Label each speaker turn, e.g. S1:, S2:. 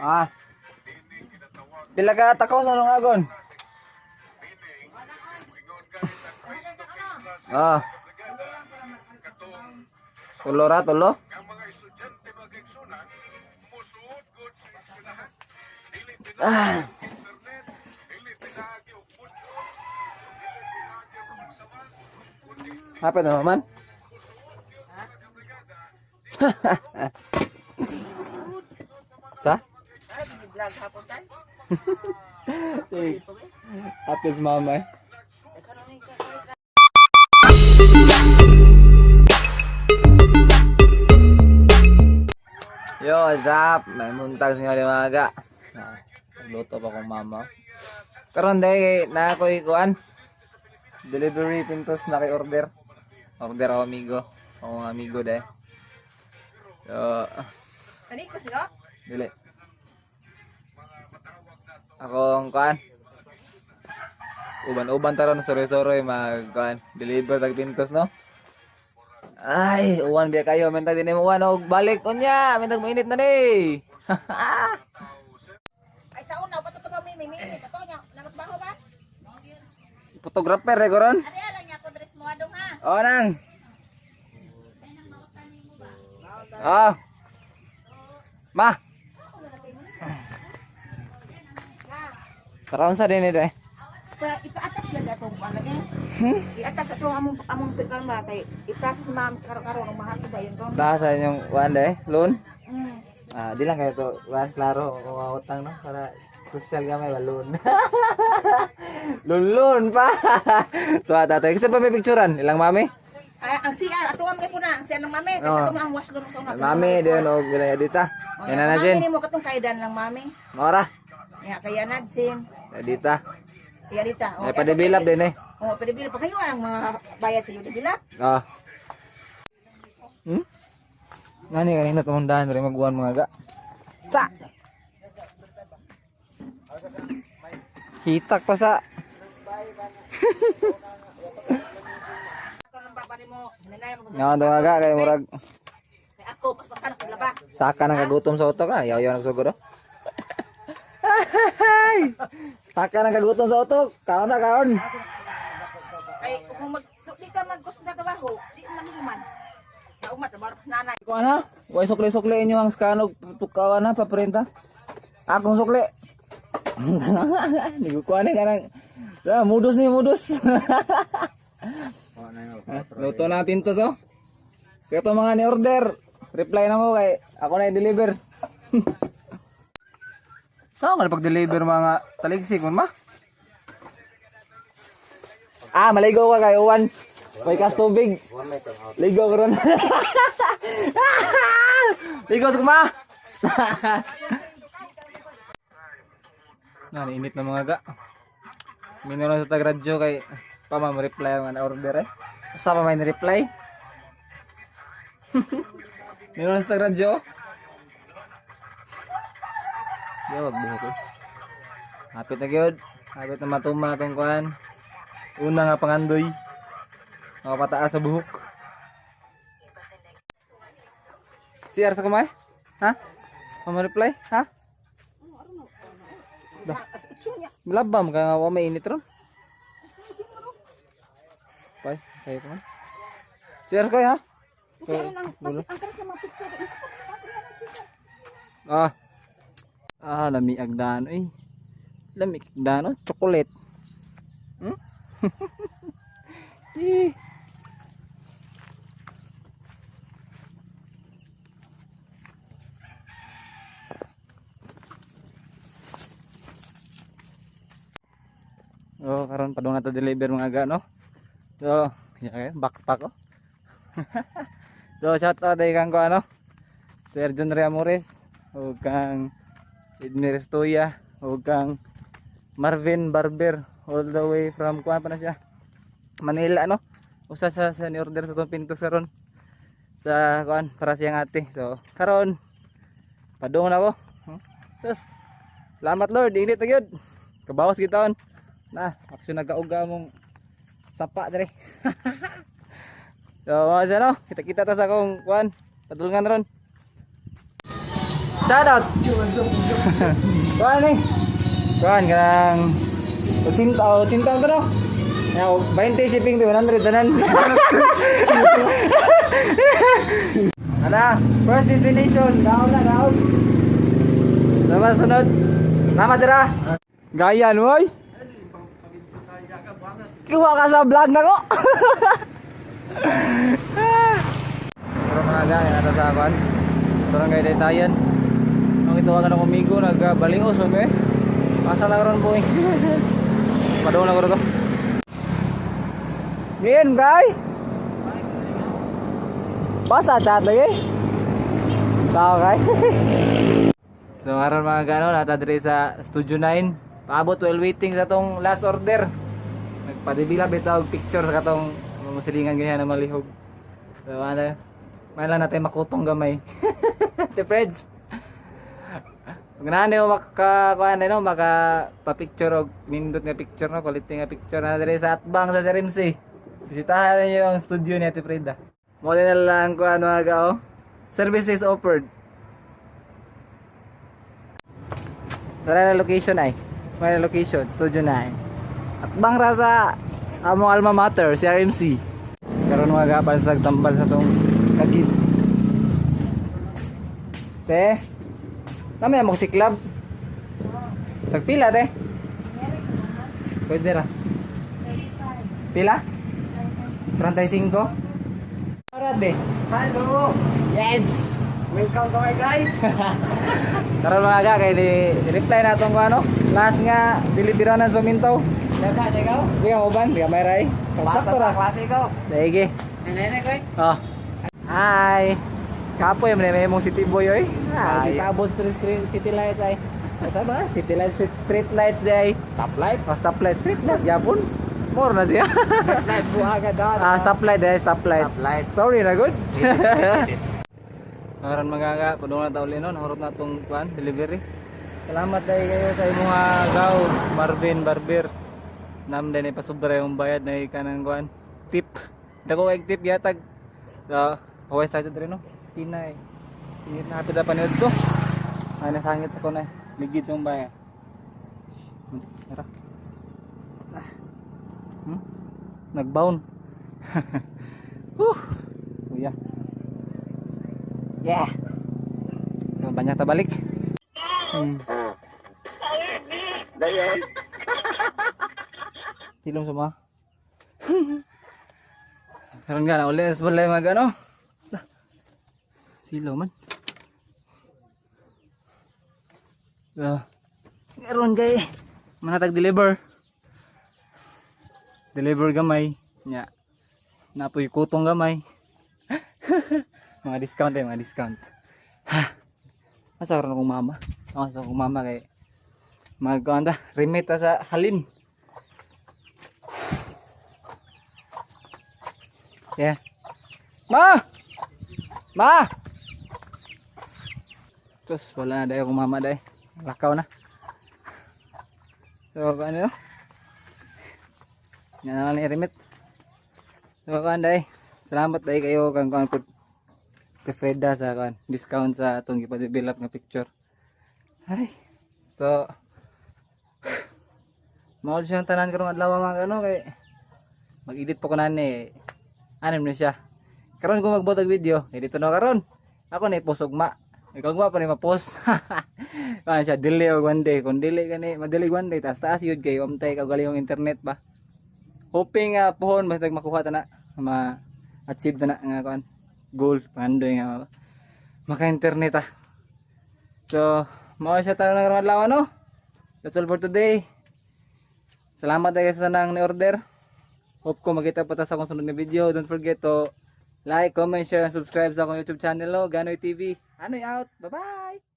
S1: Ah. Pila ka takaw sa nung agon? Ah. Tulo ra, tulo. Ah. Hapit na naman. Sa?
S2: Ay, vlog hapon tayo.
S1: Sige. Hapit mama eh. Yo, what's up? May muntag sa inyo limaga. Na, nagluto pa kong mama. Karon day na ako ikuan. Delivery pintos na kay order. Order ako amigo. Ako amigo day. So,
S2: Kani ko sila?
S1: dili. Akong kuan. Uban-uban taron soroy-soroy mag kuan deliver tag pintos, no. Ay, uwan biya kayo, mentag din mo uwan og balik unya, mentag mainit na ni.
S2: Ay, sa una, pato pa may minit. Ato niya, namatbaho ba?
S1: Photographer eh koron.
S2: Ari alang niya ko dress mo adong ha.
S1: Oh nang. Ah. Ma. Tara unsa din ito eh.
S2: Pa ipaatas lang atong kuan lagi. Iatas ato among among pikar ba kay i-process ma'am karo-karo ng mahal ba yun ron.
S1: Taas sa inyong kuan de, loan. Ah, di lang kayo to, kuan klaro kung mga utang no para social gamay ba loan. Loan loan pa. Tuwa tatay. Kasi pa may picturean ilang mami?
S2: Ay, ang CR ato ang po na ang CR ng mami kasi
S1: Oo.
S2: ato ang wash doon sa una.
S1: Mami diyon og ilang edita.
S2: Oh,
S1: Yan na na Jen.
S2: Mami nimo katong kaidan lang mami.
S1: Maura.
S2: Ya kaya nagsin.
S1: Edita.
S2: Ya dita.
S1: May pa-develop din eh.
S2: Oh, pa-develop pa kayo ang mga bayad sa iyo develop.
S1: Ah. Nani kanina tumundahan rin maguan mga ga. Sa. Hitak pa sa.
S2: Ako nang baba nimo, hinanay mo.
S1: Nga to mga ga kay murag
S2: Kay ako paspasan ko laba.
S1: saka nang kagutom sa utok ah. Yaw-yaw nang sugod oh. Saka nang kagutom sa utok. Kaon sa kaon.
S2: Kay kung mag di ka mag gusto na trabaho, di man human. Sa uma trabaho sa nanay.
S1: Kuan ha? Way sukli-sukli inyo ang skanog tukawan ha paprenta. Akong sukli. Nigo kuan ni kanang Ah, mudos ni mudos. Ah, luto na ang pinto to. Kaya to mga ni-order, reply na mo kay ako na i-deliver. Saan ka na pag-deliver mga taligsik man ma? Ah, maligo ka kay uwan. May kas tubig. Ligo ko ron. Ligo sa kuma. Na, init na mga ga. Minuron sa tagradyo kay pa ma'am reply ang mga order eh. Basta pa may reply. Minuron sa tagradyo. Di wag buhok eh. Hapit na gyud. Hapit na matuma atong kuan. Una nga pangandoy. Makapataas sa buhok. CR sa kumay? Ha? Mama reply? Ha? Dah. Malabam ka nga wa may init ron. Bay, kayo pa man. CR ko ha?
S2: Kasi ang ang karon sa mga picture isa pa.
S1: Ah. Ah, lami agdan eh. Lami agdan oh, chocolate. Eh. Oh, karon padung na to deliver mga aga no. So, yeah, backpack oh. So, shout out ay kang ko ano. Sir John Amores o kang Edmir Estoya o kang Marvin Barber all the way from kuan pa na siya Manila no. Usa sa ni order sa tong pintos karon sa kuan para siyang ate. So karon padung na ko. Sus. Salamat Lord, init na gyud. Kabawas gid taon. Na, action nagauga mong sapa dire. So mga sa no, kita-kita ta sa akong kuan padulngan ron. Shout out. Kuan ni. Kuan kanang 80 o 80 ba no? Now, 20 shipping to 100 tanan. Ana, first destination, daon na daon. Sama sunod. Nama dira. Gayan, woy. Kuha ka sa vlog na ko. Pero mga gaya, nata sa kan. Barangay Daytayan. Ang itawagan ng amigo, nagbalingos, eh. Asa na karon po eh. Padung na ko to. Ngayon, guy. Basa chat lagi. Tao kay. So aron mga gano, nata diri sa Studio 9. Paabot while waiting sa tong last order. Nagpadibila bitaw og picture sa katong musilingan ganyan na malihog. So ano, may lang natin makutong gamay. Te Freds. Pag mo maka kuan no, maka pa-picture og nindot nga picture no, quality nga picture na diri sa atbang sa Serimsi. Bisitahan ninyo ang studio ni Ate Freda. Mo na lang ko ano aga oh. Services offered. Tara na location ay. May location, Studio 9. Atbang ra sa among alma mater, CRMC. Karon mga para sa tambal sa tong kagid. Te. Nami mo si club. Tagpila te. Pwede ra. Pila? 35. Para de.
S3: Hello!
S1: Yes.
S3: Welcome to my guys!
S1: Tara mga ga kay di reply na atong ano. Last nga deliberanan sa Mintaw.
S3: Daga, ikaw?
S1: Di ka uban, di ka may ray. Sakto ra.
S3: Klase ko.
S1: Sige.
S3: Nene, koy.
S1: Oh. Hi. Kapoy man may mong city boy oy. Ah,
S3: Ay.
S1: kita abot street, street city lights ay. Asa ba? City lights, street, street lights day.
S3: Stoplight.
S1: Oh, stoplight, street light yapon. More na siya.
S3: Light buhaga doon.
S1: Ah, stoplight day, stoplight.
S3: Stoplight.
S1: Sorry na good. Karon mga ga, padung na tauli no, nahurot na tong kuan delivery. Salamat dahil kayo sa imong gaw, Marvin Barber. Nam din ipasubra yung bayad na kanang kuan tip. Dako kay tip gihatag. So, huwag tayo diri no. Sina eh. Init na hapit na paniod ko. Ay nasangit sa ko na. Ligid sa bayad. Tara. Ah. Nagbaon. Huh. Kuya. Yeah. So, banyak tabalik.
S3: Dayon.
S1: Silong sa mga. Karon nga na uli sa balay mag ano. Lah. Silaw man. Ah. Meron kay manatag deliver. Deliver gamay. Nya. Napoy kutong gamay. Mga discount eh, mga discount. Ha. Asa karon akong mama? Asa akong mama kay magkuan ta, remit ta sa halin. Yeah. Ma! Ma! Terus wala na dahil akong mama dahil. Lakaw na. So, ano no? Yan na lang ni remit. So, kuan dahil. Salamat dahil kayo kang kuan po kay Freda sa kuan discount sa atong gipa-develop nga picture. Ay. So, mao siyang tanan karong adlaw mga ano kay mag-edit pa ko na ni anim na siya. Karon ko magbuot og video, edit na karon. Ako na i-post ugma. Ikaw ugma pa ni ma-post. Kuan siya delay og one day. Kung dili gani, madili one day taas taas yun kay umtay ka galing yung internet ba. Hoping nga pohon basta makuha ta na ma-achieve ta na nga kuan goal pangandoy nga maka-internet ah. So, mao siya tayo ng adlaw no. That's all for today. Salamat guys sa nang ni-order. Hope ko makita pa ta sa akong sunod na video. Don't forget to like, comment, share, and subscribe sa akong YouTube channel, no? Ganoy TV. Anoy out. Bye-bye!